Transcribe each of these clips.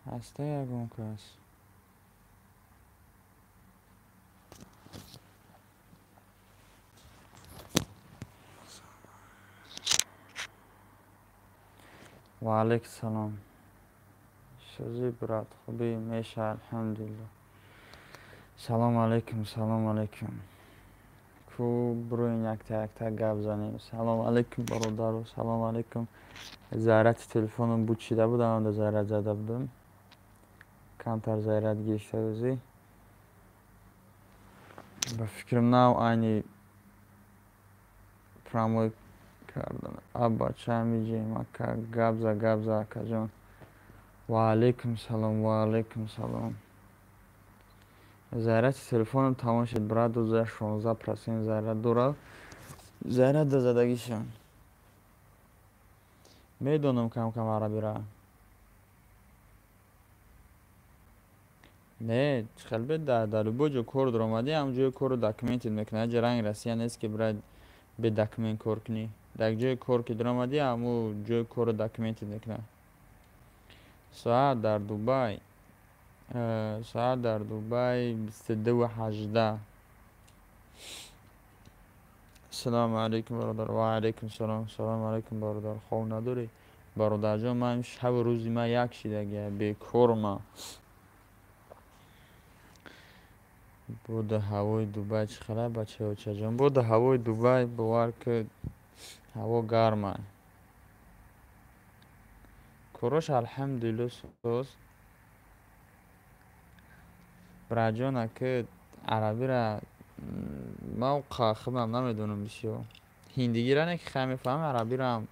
Ҳаста ягон кас? Ва алайкум салом. Сӯзи брат, хубӣ? Меша, алҳамдулилло. Салом алайкум, салом алайкум. Ку броин якта якта гап занем. Салом алайкум, бародару, салом алайкум. Заряди телефоном буд шида буд, анда заряд зада будам. Камтар заряд гирифта рӯзӣ. Ба фикрам нав айни прямой кардан. Абача миҷем, ака, гап за, гап за, акаҷон. Ва алайкум салом, ва алайкум салом. Заряди телефоном тамом шуд, брат, 16% заряд дорад. Заряд задагишам. Медонам кам-кам арабира. Не, хел бе дар любой ҷо кор даромадӣ, ҳам ҷои корро документит мекунад. Ҷа ранги Россия нест, ки брат бе документ кор кунӣ. Дар ҷои кор ки даромадӣ, ҳамун ҷои корро документит мекунад. Соат дар Дубай, соат дар Дубай 22:18. Ассалому алайкум, бародар. Ва алайкум салом. Салому алайкум, бародар. Хоб надорӣ? Бародарҷон, ман шабу рӯзи ман як шидагия, бекорма. Боду ҳавои Дубай чӣ хела, бачаочаҷон? Боду ҳавои Дубай, бовар ки, ҳаво гарма. Корош алҳамдулилло соз. Браҷон, аки арабира ман худам намедонам бисёр. Ҳиндигира не ки хай мефаҳмам, арабираам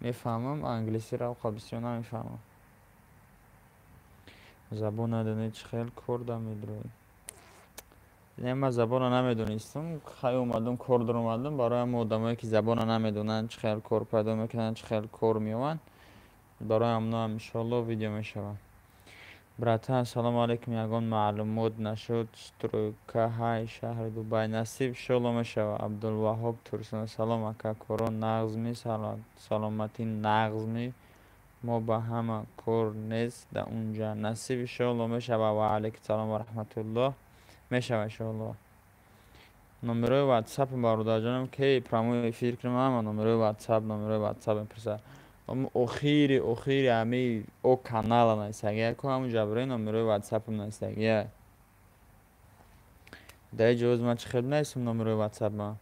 мефаҳмам, англисиро қа бисёр намефаҳмам. Забон надонӣ, чӣ хел кор да медроӣ? Не, ман забонро намедонистам, хай омадам, кор даромадам. Барои ҳама одамое ки забонро намедонанд, чӣ хел кор пайдо мекунанд, чӣ хел кор меёванд, барои ҳамоноам иншоалло видео мешавад. Братан, салому алайкум, ягон маълумот нашуд стройкаҳаи шаҳри Дубай? Насиб, иншоалло мешавад. Абдулваҳоб Турсун, салом ака, коро нағзми, саломатӣ нағзми, мо ба ҳама кор нест да унҷа. Насиб, иншоалло мешавад. Ва алайкум салом ва раҳматуллоҳ. Мешавад иншоалло. Номерои ватсап, бародарҷонам, ки прямой эфир кунам, ҳама номерои ватсап, номерои ватсап мепурсад. Охири охири ҳами о канала нависагия ку, ҳамун ҷаброи номерои ватсапам нависагия. Дар ҷо ман чӣ хел нависам номерои ватсапма?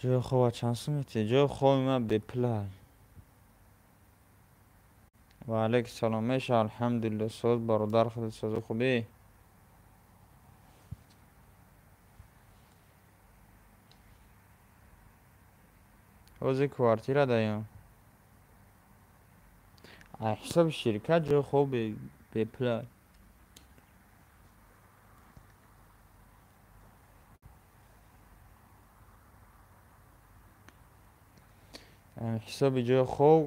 Ҷои хоба чанд сум метиҳӣ? Ҷои хоби ман бепула. Ва алайкум салом. Меша, алҳамдулилло, соз, бародар, худат созу хубӣ? Ҳозир квартира даём. Ай ҳисоби ширкат ҷои хоб бепула. Ҳисоби ҷои хоб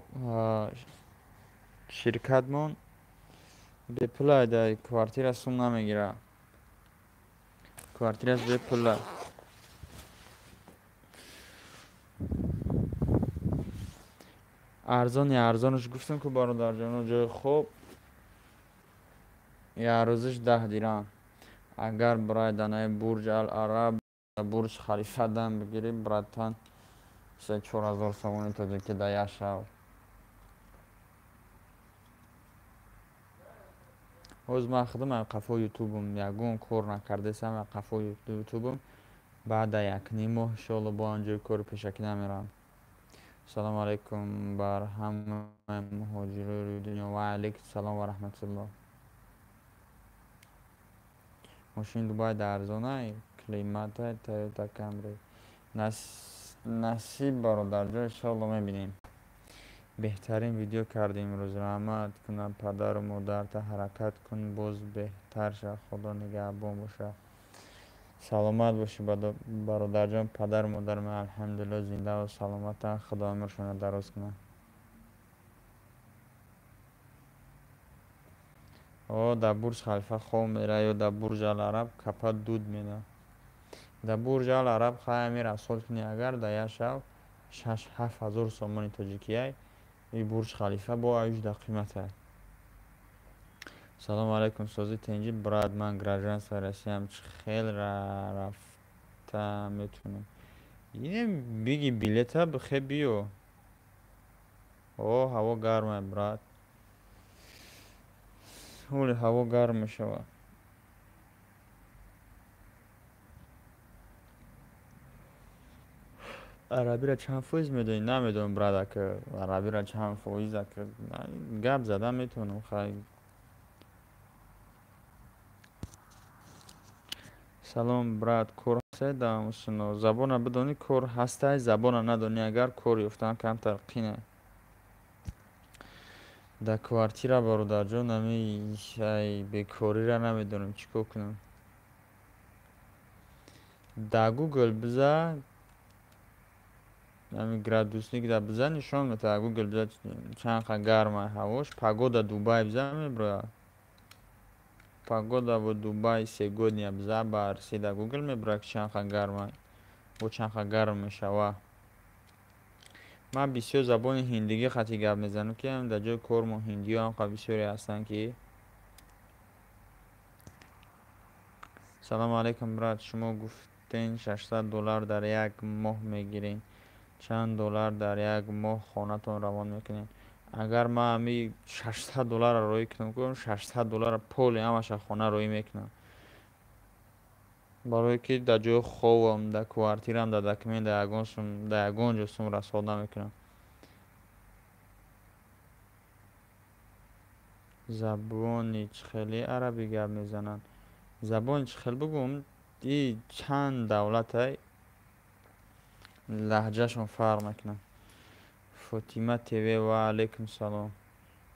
ширкатмон бепула, дар квартира сум намегирад. Квартираш бепула. Арзони арзонаш гуфтам ку, бародарҷоно, ҷои хоб як рӯзаш 10 дирам. Агар барои данаи Бурҷ Ал Араб, Бурҷ Халифа дам бигирӣ, братан, 3-4 ҳазор сомони тоҷикӣ дар як шаб. Ҳозир ман худам ай қафо ютубам ягон кор накардесам, ай қафо ютубам. Баъда якним моҳ иншоалло бо ҳам ҷои кори пешакӣ намерам. Ассалому алайкум бар ҳамаи муҳоҷирои рӯи дунё. Ва алайкум салом ва раҳматуллоҳ. Мошини Дубай дар арзонай климатай Тойота Камри. Насиб, бародарҷон, иншоалло мебинем. Беҳтарин видео кардем имрӯз, раҳмат кунам падару модарта. Ҳаракат кун, боз беҳтар шав. Худо нигаҳбон бошад. Саломат бошӣ, бародарҷон. Падару модарам алҳамдулилло зиндаву саломатанд, Худо умршонро дароз кунад. О, дар Бурҷ Халифа хоб мера ё дар Бурҷ Ал Араб капа дуд мена. Дар Бурҷ Ал Араб хай ами расход кунӣ, агар дар як шаб 6-7 ҳазор сомони тоҷикияй, и Бурҷ Халифа бо аюш дар қиматай. Салому алайкум, сози тенҷи брат, ман гражданство Россиям, чӣ хел рафта метавонам? Ине биги билета бихе биё. О, ҳаво гармай, брат. Ҳоли ҳаво гарм мешавад. Арабиро чанд фоиз медонӣ? Намедонам, брат, ака арабиро чанд фоиз, ака гап зада метавонам, хай. Салом, брат, кор ҳастай дар Мусино? Забона бидонӣ кор ҳастай, забона надонӣ агар кор ёфтан камтар қинай. Дар квартира, бародарҷон, ами ай бекориро намедонам чӣ кор кунам. Дар Гугл биза, ами градусник да биза нишон метавад. Гугл биза чанд қа гармай ҳавош, погода Дубай биза меброяд. Погода в Дубай сегодня биза барси дар Гугл меброяд, ки чанд қа гармай, бо чанд қа гарм мешава. Ман бисёр забони ҳиндигӣ хати гап мезанам, ки дар ҷои кор мо ҳиндиҳо ҳам қа бисёре ҳастанд ки. Салому алайкум, брат, шумо гуфтен 600 доллар дар як моҳ мегирен. Чанд доллар дар як моҳ хонатон равон мекунед? Агар ман ами 600 долларро роӣ кунам, 600 долларро поли ҳамаша хона роӣ мекунам. Барое ки дар ҷои хобам, дар квартирам, дар документ, дар ягон сум, дар ягон ҷо сум расход намекунам. Забони чӣ хеле арабӣ гап мезананд? Забони чӣ хел бигӯм, и чанд давлатай лаҳҷашон фарқ мекунад. Фотима ТВ, ва алайкум салом.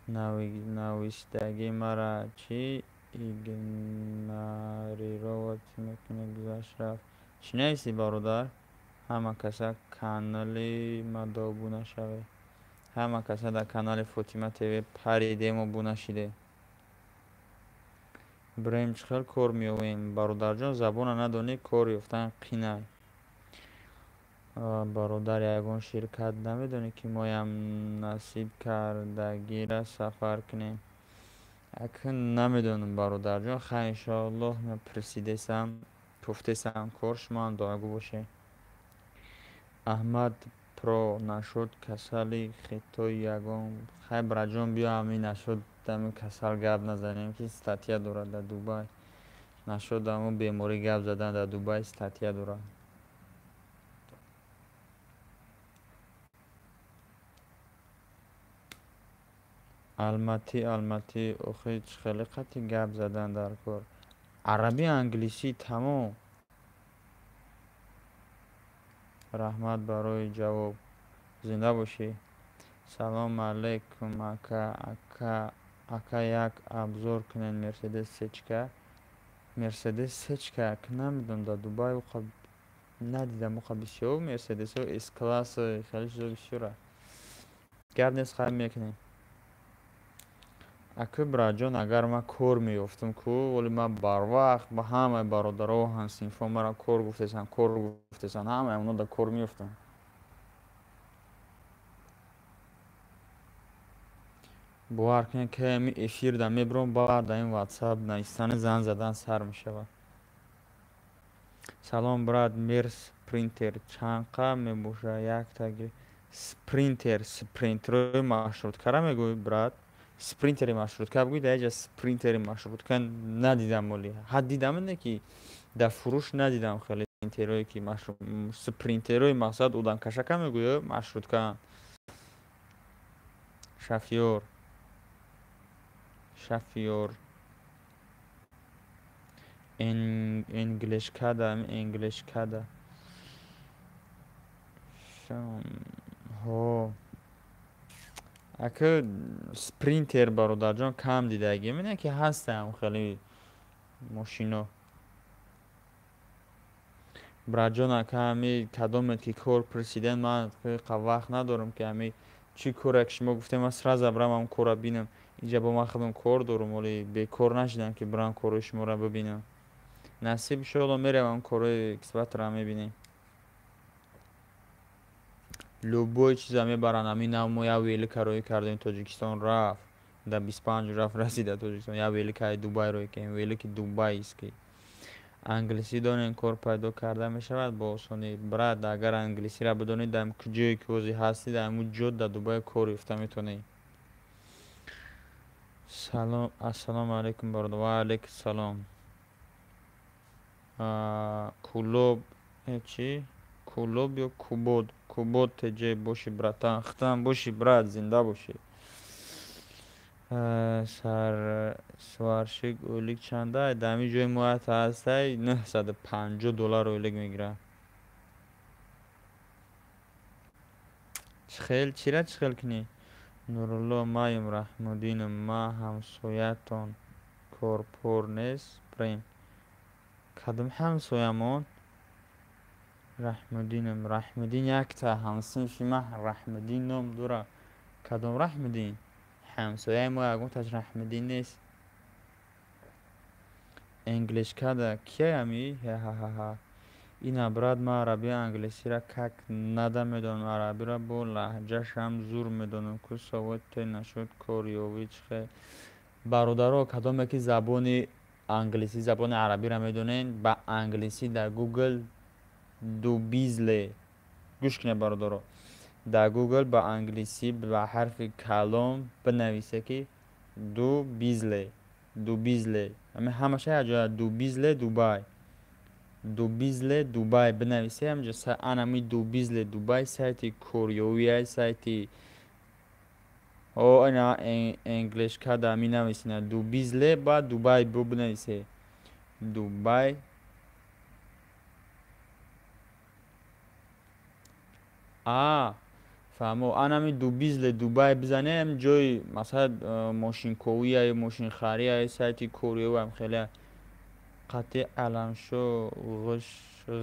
Нависдагии мара чӣ игнорировать мекунӣ, гузашт рафт. Чӣ нависӣ, бародар? Ҳама каса канали мада обуна шавед. Ҳама каса дар канали Фотима ТВ паридем, обуна шиде. Бирем чӣ хел кор меёвем? Бародарҷон, забона надонӣ кор ёфтан қинай. Бародар, ягон ширкат намедонӣ ки моям насиб кардагира сафар кунем? Акн намедонам, бародарҷон, хай иншоаллоҳ пурсидесам, пуфтесам кор, шумоам дуогӯ бошед. Аҳмад Про нашуд касали хитои ягон. Хай, браҷон, биё ҳамин нашуд ами касал гап назанем, ки статья дорад дар Дубай. Нашуд ҳамун беморӣ гап задан дар Дубай статья дорад. Алмати, Алмати, охи чӣ хеле қатъи гап задан дар кор. Арабӣ, англисӣ тамом. Раҳмат барои ҷавоб. Зинда бошӣ. Салом алайкум, ака, ака, ака, як обзор кунед Мерседес сечка. Мерседес сечка, ак намедонам, дар Дубай уқа надидам, уқа бисёр Мерседесҳо С класс хеле чизо бисёра. Гап нест, хайр мекунем. Ака браҷон, агар ман кор меёфтам ку, вале ман барвақт ба ҳамаи бародаро ҳамсинфо мара кор гуфтесан, кор гуфтесан, ҳамаи оно дар кор меёфтам. Бовар кунед, ки ами эфир да мебурам, баъд дар ин WhatsApp навистани зан задан сар мешавад. Салом, брат, Мерс Спринтер чанд қа мебошад? Яктаги Спринтер, спринтерои маршруткара мегӯӣ, брат? Спринтери маршрутка бигӯй, дар яҷа спринтери маршрутка надидам оли. Ҳа, дидам, не ки дар фурӯш надидам хеле спринтерое ки спринтерои мақсад одамкашака мегӯё маршрутка. Шофёр. Шофёр. Энглишкада, энглишкада. Ҳо. Ака спринтер, бародарҷон, кам дидагӣ. Мебинам ки ҳастам хеле мошино. Браҷон, ака ами кадомет ки кор пурсиден, ман вақт надорам ки ами чӣ коре ки шумо гуфтем, ман сразу брам ам кора бинам. Иҷа бо ман худам кор дорум, оли бекор нашидам, ки бирам корҳои шуморо бибинам. Насиб, иншоалло, меравам, корҳои кисватро мебинем. Любой чиза мебаранд. Ҳамин нав мо як велика роҳӣ кардем, Тоҷикистон рафт. Да 25 рафт, расида Тоҷикистон. Як великаи Дубай роҳӣ кардем, велики дубайский. Англисӣ донем, кор пайдо карда мешавад бо осонӣ? Брат, агар англисиро бидонӣ, дар ҷое ки ҳозир ҳастӣ, дар ҳамун ҷо дар Дубай кор ёфта метавонӣ. Салом, ассалому алайкум, бародар. Ва алайкум салом. Кулоб чӣ? Кулоб ё Кубод? Кубод теҷе бошӣ, братан. Хитам бошӣ, брат, зинда бошӣ. Сар сварщик ойлик чанда? Дар ҳамин ҷои мо ҳастай, 950 доллар ойлик мегирад. Чӣ хел, чира чӣ хел кунӣ? Нурулло маем Раҳмуддинов, ма ҳамсоятон, корпор нест, прем. Кадом ҳамсоямон? Раҳмуддинов, Раҳмуддин якта ҳамсинфи ма Раҳмуддин ном дорад. Кадом Раҳмуддин? Ҳамсояи мо ягонташ Раҳмуддин нест. Englishкада кия ами? Ҳа-ҳа-ҳа. Ина, брат, ман арабию англисиро как надо медонам, арабиро бо лаҳҷашам зур медонам. Ку совете нашуд корёвӣ чӣ хел? Бародаро, кадоме ки забони англисӣ, забони арабиро медонед, ба англисӣ дар Google дубизле, гӯш кунед, бародаро, дар Google ба англисӣ ба ҳарфи калом бинависе, ки дубизле, дубизле, ҳамин ҳамаша якҷоя, дубизле Дубай, дубизле Дубай бинависе. Ҳамҷо анами дубизле Дубай сайти корёвия, сайти о ина englishкада минависина, дубизле ба Дубай бо бинависе, Дубай. А, фаҳмо, анами дубизле Дубай бизане, ҳам ҷои, масалан, мошинковия, мошинхария, сайти корёвиам хеле қатъи аламшо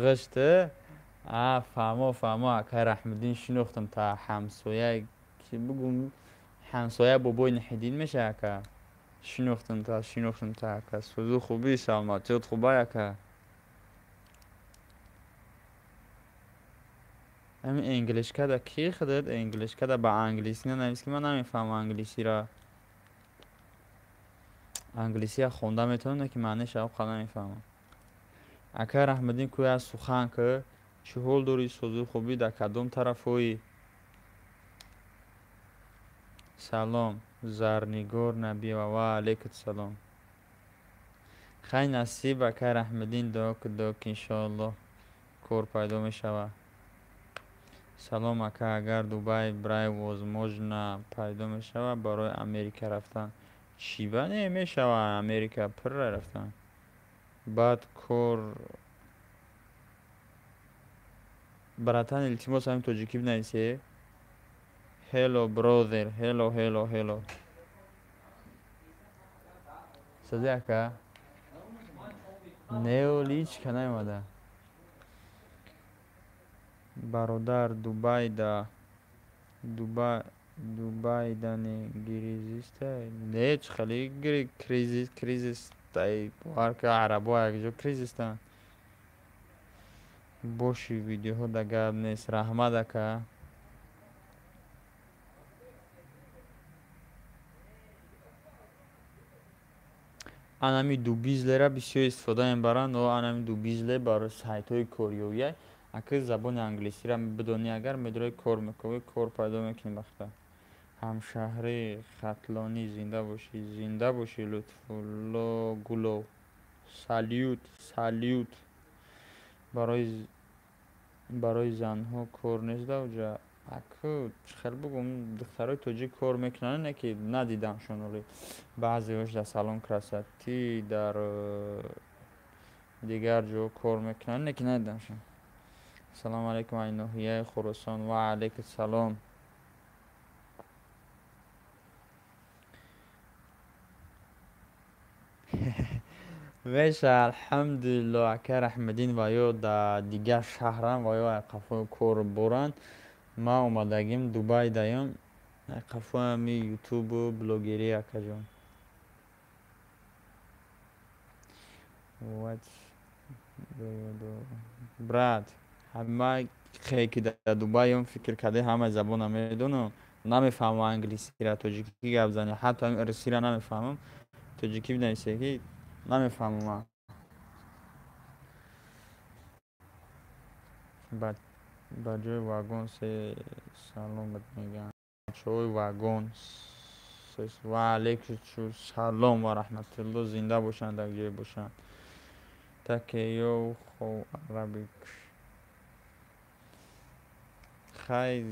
ғишт. А, фаҳмо, фаҳмо, акай Раҳмуддин, шинохтам та ҳамсоя, ки бугум, ҳамсоя бобои Наҳиддин меша, ака. Шинохтам та, шинохтам та, ака. Сӯзу хубӣ, саломатиёт хубай, ака? Ҳамин englishкада ки худат englishкада ба англисӣ нанавис, ки ман намефаҳмам англисиро. Англисия хонда метавонам, ки маънеша оқа намефаҳмам. Акай Раҳмуддин, ку як сухан ки, чӣ ҳол дорӣ, созу хубӣ, дар кадом тарафҳоӣ? Салом, Зарнигор Набиева. Ва алайкум салом. Хай, насиб, акай Раҳмуддин, дуо ку, дуо ки, иншоаллоҳ, кор пайдо мешавад. Салом, ака, агар Дубай брай, возможно пайдо мешавад барои Америка рафтан? Чӣ ба не мешавад, Америка пурра рафтан. Баъд кор, братан, илтимос, ҳамин тоҷикӣ бинависе. Hello, brother, hello, hello, hello. Сази, ака, неоличка наомада. Бародар, Дубайда, Дубайда не кризиста? Не, чӣ хеле кризис, кризис бовар ка, арабо якҷо кризистанд. Боши, видеоҳо да гап нест. Раҳмат, ака. Анами дубизлера бисёр истифода мебаранд. Анами дубизле барои сайтҳои корёвия. Ака, забони англисиро бидонӣ, агар медрои, кор мекунӣ, кор пайдо мекунӣ бахта. Ҳамшаҳри Хатлонӣ, зинда бошӣ, зинда бошӣ. Лутфулло Гулов, салют, салют. Барои занҳо кор нест даоҷа? Аку, чӣ хел бугум, духтарои тоҷик кор мекунанд, не ки надидамшон, оли баъзеҳош дар салон красоты, дар дигар ҷо кор мекунанд, не ки надидамшон. Ассалому алайкум, ай ноҳияи Хуросон. Ва алайкум салом. Меша, алҳамдулилло, ака Раҳмаддин, ва ё дар дигар шаҳрам, ва ё қафои кор боранд. Ман омадагим Дубай даём. Қафоями ютубу блогерӣ, акаҷон. What do you do? Брат, ҳама ки дар Дубайам фикр карда, ҳама забона медонам, намефаҳмам англисиро, тоҷикӣ гап зани, ҳатто русиро намефаҳмам, тоҷикӣ бинависе ки намефаҳмам ман. Ба ҷои вагон се салом мегӯянд. Бачаҳои вагон ва алайкум салом ва раҳматулло, зинда бошанд, дар ҷое бошанд. Таке ё хо арабик. Хай,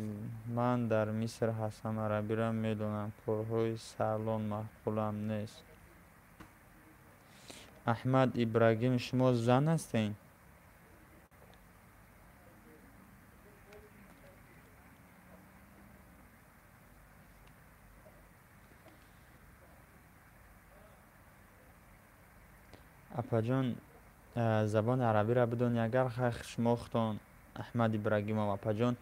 ман дар Миср ҳастам, арабиро медонам, корҳои салон маъқулам нест. Аҳмад Ибрагим, шумо зан ҳастед? Апаҷон, забони арабиро бидонед, агар хай шумо худтон Аҳмад Ибрагимов, апаҷон,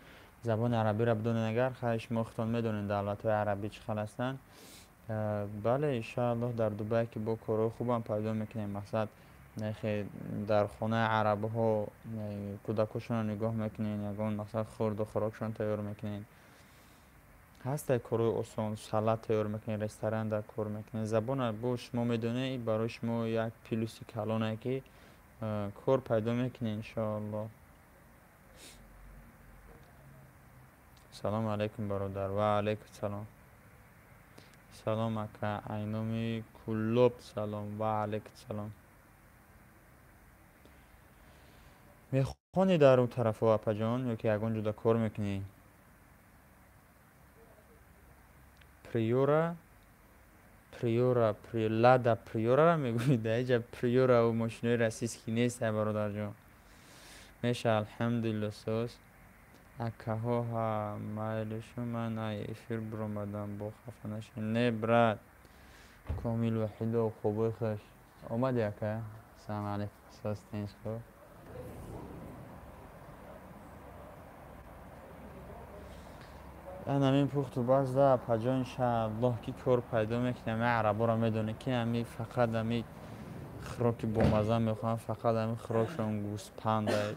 забони арабиро бидонед, агар хай шумо худтон медонед давлатҳои арабӣ чӣ хел ҳастанд. Бале, иншааллоҳ, дар Дубай ки бо корҳои хубам пайдо мекунем. Мақсад, дар хонаи арабҳо кӯдакошонро нигоҳ мекунед, ягон мақсад хӯрду хӯрокшон тайёр мекунед. Ҳастай корҳои осон, салат тайёр мекунед, ресторанда кор мекунед. Забона бо шумо медонед, барои шумо як плюси калоне ки кор пайдо мекунед, иншоаллоҳ. Салому алайкум, бародар. Ва алайкум салом. Салом, ака, айноми Куллоб салом. Ва алайкум салом. Мехонӣ дар он тарафо, апаҷон, ё ки ягон ҷода кор мекунӣ? Приора, Приора, Лада Приорара мегӯӣ? Дар инҷа Приора мошинои российский нест, ай бародарҷон. Меша, алҳамдулилло, соз. Акаҳо ҳа, майлишу, ман ай эфир биромадам, бо хафа нашед. Не, брат. Комил Ваҳидов, хубои хуш. Омади, ака? Салому алайкум. Соз, тинч, хуб? Ан ҳамин пухту базда, апаҷон, иншааллоҳ ки кор пайдо мекунем. Ами араборо медонӣ ки ами фақат ами хӯроки бомаза мехоҳанд, фақат ами хӯрокшон гӯспанда,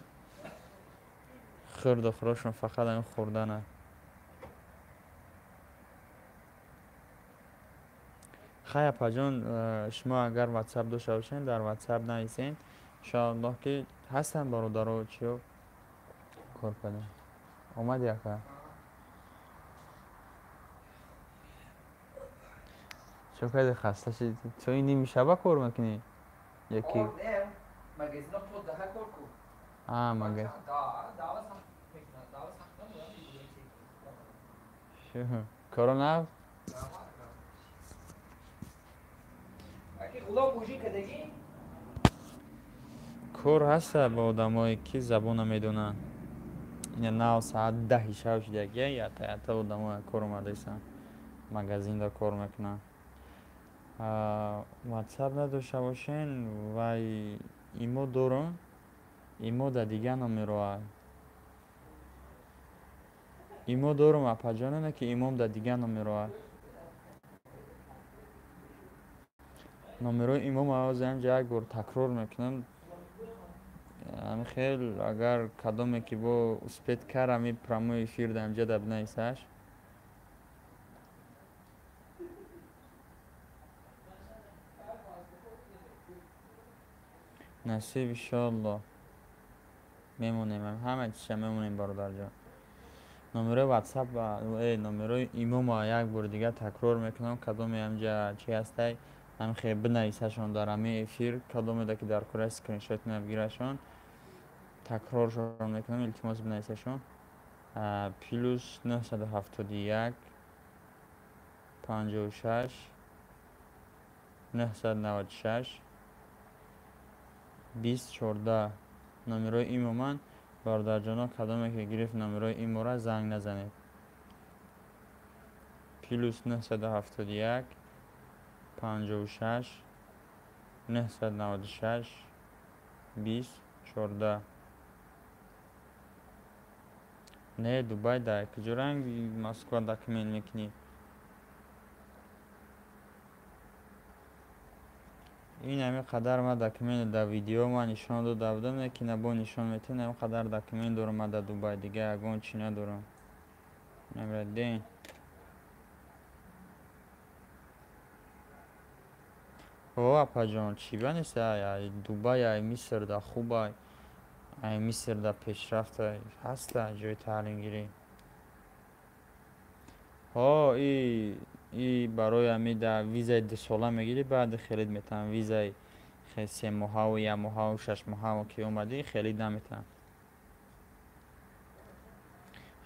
хӯрду хӯрокшон фақат ами хӯрдана. Хай, апаҷон, шумо агар ватсап дошта бошед, дар ватсап нависед, иншоаллоҳ ки ҳастанд бародаро, чиё кор пайдо. Омади, ака? Чо кардӣ, хаста шудӣ? То ин ними шаба кор мекунӣ? Яки? Магазино то даҳа кор кун. А, магаз. Дава сахт набуд. Коро нав? Аки ғулом мужик кадагӣ? Кор ҳаста ба одамое ки забона медонанд. Ина нав соат 10-и шаб шудагия, ята ята одамое кор омадаистанд. Магазинда кор мекунанд. Ватсап надошта бошен, вай имо дорум, имо да дигар номероа. Имо дорум, апаҷонане ки имом да дигар номероа. Номерои имом ҳозир ҳамҷа як бор такрор мекунам. Ами хел агар кадоме ки бо успеть кар, ами прямой эфир да ҳамҷа да бинависаш. Насиб, иншоаллоҳ, мемонем, ҳама чиза мемонем, бародарҷон. Номерои ватсап, номерои имома як бори дигар такрор мекунам, кадоме ҳамҷа чи ҳастай, ҳами хел бинависашон дар ҳамин эфир, кадомеда ки дар кора скриншот набгирашон, такроршон мекунам, илтимос бинависашон. Плюс 971 56 996 20 14 номерои имоман. Бародарҷоно, кадоме ки гирифт номерои имора, занг назанед. Плюс 971 56 996 20 14. Не, Дубай да куҷо ранг Москва документ мекунӣ? Ин ҳамин қадар ма документ дар видео ма нишон дода будам, не ки набо нишон метавон, ҳамин қадар документ дорам ма дар Дубай, дига ягон чӣ надорам. Намраден. О, апаҷон, чӣ ба нест? Ай Дубай, ай Миср да хубай, ай Миср да пешрафта ҳаста ҷои таълимгирӣ. Ҳо, и барои ҳами да визаи дусола мегирӣ, баъд хелид метавон. Визаи 3 моҳаву 1 моҳаву 6 моҳаву ки омадӣ, хелид наметавон.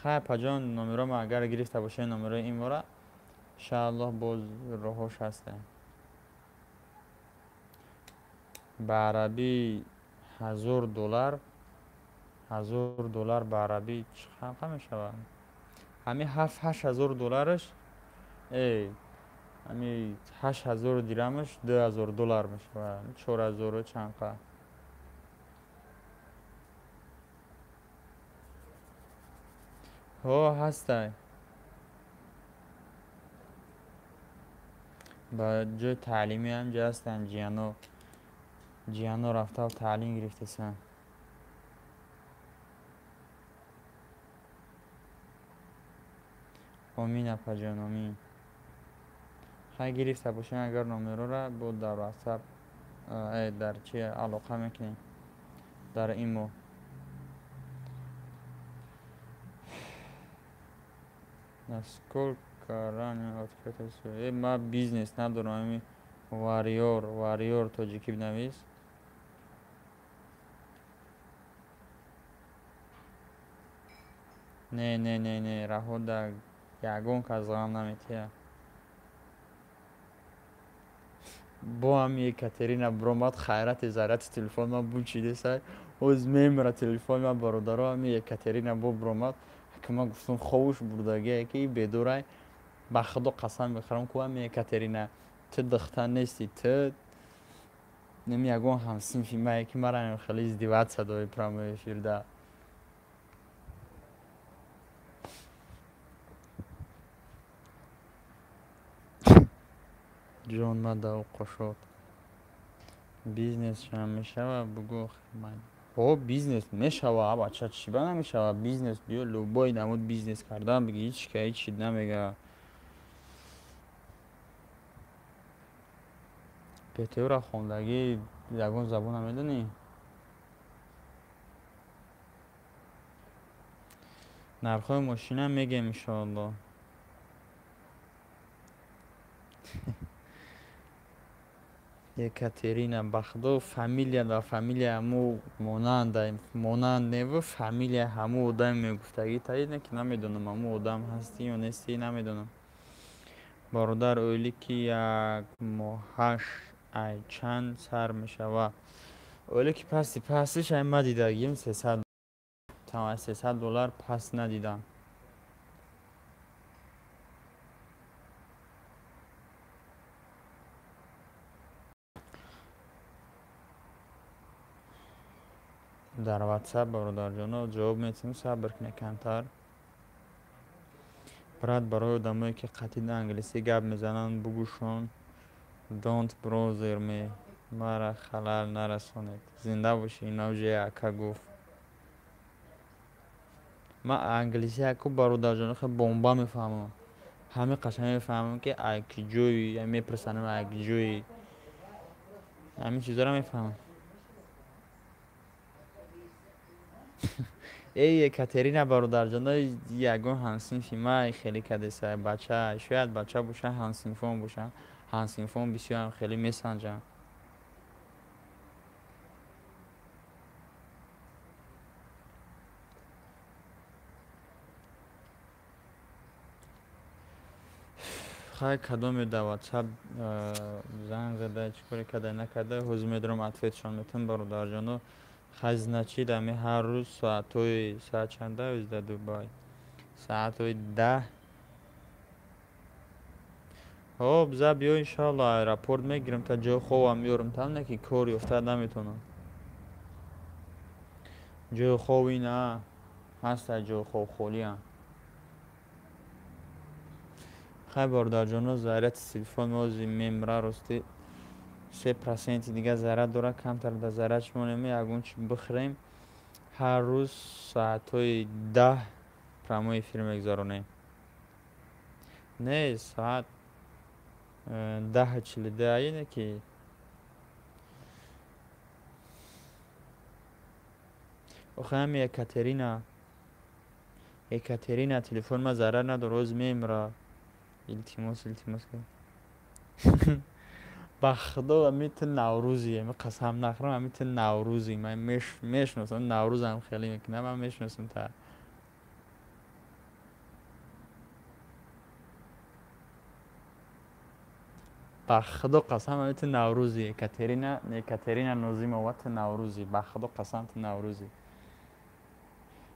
Хай, апаҷон, номерома агар гирифта бошед, номерои имора, иншааллоҳ, боз роҳош ҳаста. Ба арабӣ 1000 доллар, 1000 доллар ба арабӣ чӣ мешавад? Ҳами 7-8 ҳазор доллараш, ҳами 8000 дирамаш 2000 доллар мешавад, 4000-у чанд қа. Ҳо, ҳастай. Ба ҷои таълимӣ ҳамҷа ҳастанд ҷияно. Ҷияно рафтав таълим гирифтесанд. Омин, апаҷон, омин. Хай, гирифта бошем агар номерора, бо дар ватсап, дар чи алоқа мекунем, дар имо. Насколько ранее открыто? Ма бизнес надорам, ами варьёр, варьёр тоҷикӣ бинавис. Не, не, не, не, раҳо да ягон кас ғам наметиҳад. Бо ҳами Екатерина биромад, хайрати заряти телефон ман бучидесай, оз мемира телефони ман, бародаро. Ҳами Екатерина бо биромад, ки ман гуфтам, ховуш бурдагие ки бедорай. Ба худо қасам мехӯрам, ку ҳами Екатерина, ту духтар нестӣ, ту неми ягон ҳамсинфи мае, ки мара хеле издеваться дори прямой эфирда. Ҷон мадав қошод. Бизнесшам мешава, бугӯ. Ҳо, бизнес мешава, бача, чӣ ба намешава бизнес? Биё, любой намуд бизнес кардан биги, ҳеч ка ҳеч чиз намега. ПТУра хондагӣ, ягон забона медонӣ? Нархҳои мошина мегем, иншоалло. Екатерина, ба худо, фамилия дар фамилия ҳаму монанда, монанд неву, фамилия ҳаму одаме мегуфтагӣ таине, ки намедонам, ҳаму одам ҳастӣ ё нестӣ, намедонам. Бародар, ойлики як моҳаш ай чанд сар мешавад? Ойлики пасти пастиш ай ма дидагим 300, 300 доллар паст надидам. Дар ватсап, бародарҷоно, ҷавоб метиҳем, сабр кунед камтар. Брат, барои одамое ки қатъи англисӣ гап мезананд, бугӯшон: don't bother me, мара халал нарасонед. Зинда бошӣ, инавже ака гуфт. Ман англисӣ яку, бародарҷоно, хеле бомба мефаҳмам, ҳамин қашанг мефаҳмам, ки ай ки ҷои мепурсанам, ай ки ҷои, ҳамин чизоро мефаҳмам. Эй Екатерина, бародарҷоно, ягон ҳамсинфи май хеле кадеса, бача, шояд бача боша, ҳамсинфон боша. Ҳамсинфон бисёрам хеле месанҷам. Хай, кадоме дар ватсап занг зада, чӣ коре карда, накарда, ҳозир медорам, ответшон метавам, бародарҷоно. Хай, значит, ами ҳар рӯз соатҳои, соат чанда ҳоз дар Дубай? Соатҳои 10. Ҳо, биза биё, иншоалло, аэропорт мегирам, та ҷои хобам меёрам там, не ки кор ёфта наметавонам. Ҷои хоб ина ҳаста, ҷои хоб холиам. Хай, бародарҷоно, заряти телефон мози мемра, ростӣ. 3% дига зарар дора, камтар да зарар монем, ягон чи бихӯрем. Ҳар рӯз соатҳои 10 прямой эфир мегузаронем. Не, соат 10:42 аине ки охи ҳами Екатерина телефон ма зарар надор, ҳоз мемра. Илтимос, илтимос. Ба худо ами ту Наврӯзи, ами қасам нахӯрам, ами ту Наврӯзи. Ман мешиносам, Наврӯзам хеле мекунам, ман мешиносам та. Ба худо қасам, ами ту Наврӯзи. Екатерина, Екатерина Нозимова, ту Наврӯзи. Ба худо қасам, ту Наврӯзи.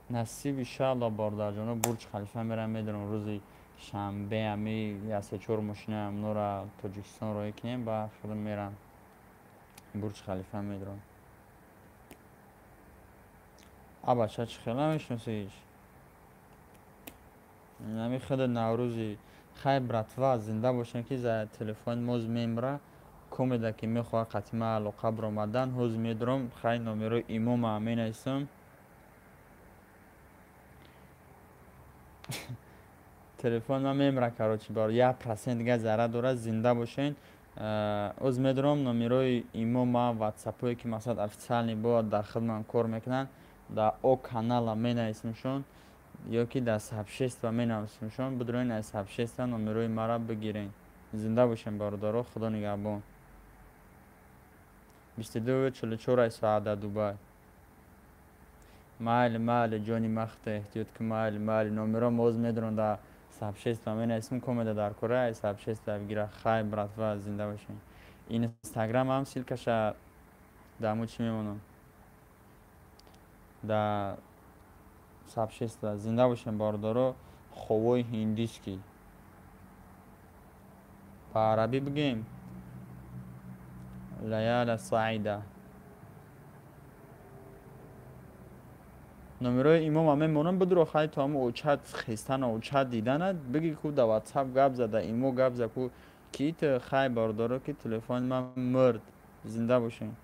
Насиб иншаалло, бародарҷоно, Бурҷ Халифа мерам, медонам, рӯзи шанбе ами я се-чор мошина амнора Тоҷикистон роҳӣ кунем, ба худо мерам. Бурҷ Халифа медорам. А бача, чӣ хел намешиносиш? Ами худи Наврӯзи. Хай, братва, зинда бошем, ки за телефон моз мемра. Комеда ки мехоҳад қатъи ма алоқа баромадан, ҳоз медорам, хай, номерои имома менависам. Телефон ма мемра, короче, бар 1% дига зарар дорад. Зинда бошен. Оз медорам номерои имома, ватсапое ки масалан официальный бояд дар хидмат кор мекунанд, дар о канала менависемшон ё ки дар сообщество менависемшон. Бидроен аз сообщество номерои мара бигирен. Зинда бошем, бародаро, худо нигаҳбон. 22:44 соат дар Дубай. Майли, майли, ҷони махта, эҳтиёт ки. Майли, майли, номеро моз медорам, дар сообщество менависем. Комеда дар кора ай сообщество бигира. Хай, братва, зинда бошем. Инстаграм ҳам ссылка ша дар чӣ мемонам, дар сообщество. Зинда бошем, бародаро. Ховои ҳиндиский, ба арабӣ бигем, лаяла саида. Номерои имома мемонам, бидуро. Хай, то ҳамо очат хестана, очат дидана, биги ку да ватсап гап зада, имо гап за ку ки. Хай, бародаро, ки телефони ман мурд. Зинда бошем.